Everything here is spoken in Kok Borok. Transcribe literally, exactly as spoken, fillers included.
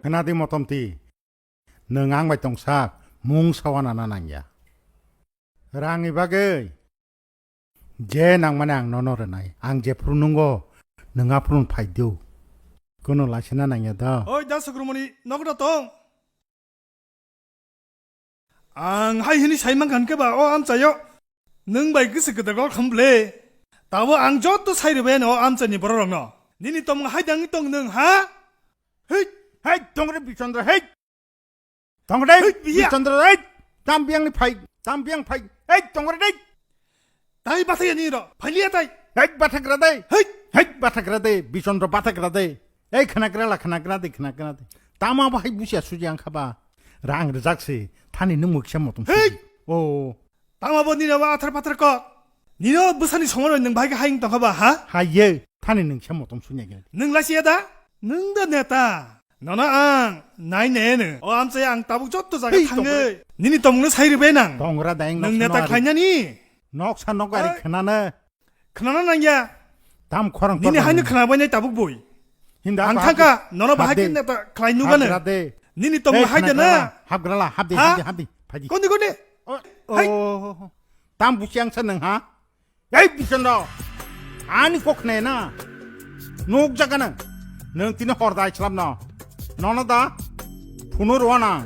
Khna di Motomti. Nwng ang bai tongsak, mung sawana na nangya. Rangni bagwi je nangmani ang nono rwnai, ang jephru nungo, nwng aphuru phai do. Kuno laisina nangya da. Oi, da Sukrumoni, nokno tong. Ang hai hini sai mankha khe ba o amchaio nwng bai gisi kwtal kok khamble. Tabo ang joto sai rwbaino o amchaini bororokno. Nini tongmung hai dangwi tong nwng ha? Hei, hei, tongre Bichandra, hei. Tongre, hei, biya. Bichandra, hei. Tam biang ni phai, tam biang phai. Hei, tongre dei. Tai bathai ani ro, phailiya tai. Hei, bathagra dei. Hei. Hei, bathagra dei, Bichandra bathagra dei. Ei, khnagra la, khnagra dei, khnagra dei. Tama bahai busia suji ang khaba. Rang rejak se, thani nung muksa motom. Hei. Suji. O. Tama bo nini abo athar pathar kok. Nini o bwsani somoro nwng bahai khe hayung tongkha ba, ha? Hai ye, thani nwng se motom sunya gini. Nwng lasiya da? Nwng da neta. Nono ang nai ne no. O amchai ang tabuk jotto jaga. Hei, thangwi. Tongra. Nini tomungno sai rwbai nang. Tongra dayang nwng noksa neta nari. Khlainani. Noksa nok ari. Ai. Khnana. Khnana nangya. Tam khorang nini tor haino nang. Khnabai nai tabuk boi. Hinda ang hapdi. Thangka, nono bahai hapdi. Khe neta khlai nugano. Hapgra de. Nini tong. Ei, bahai de khna na. Grala, hapgrala, hapdi, ha? Hapdi, hapdi, hapdi. Kondi, kondi. O, hai. O, tam busi ang sa nang ha? Ei, Bichandra. Ani kok khna na. Nuk jaga nang. Nang tini hor dai chlam no. Nono da. Phunu rwa nang.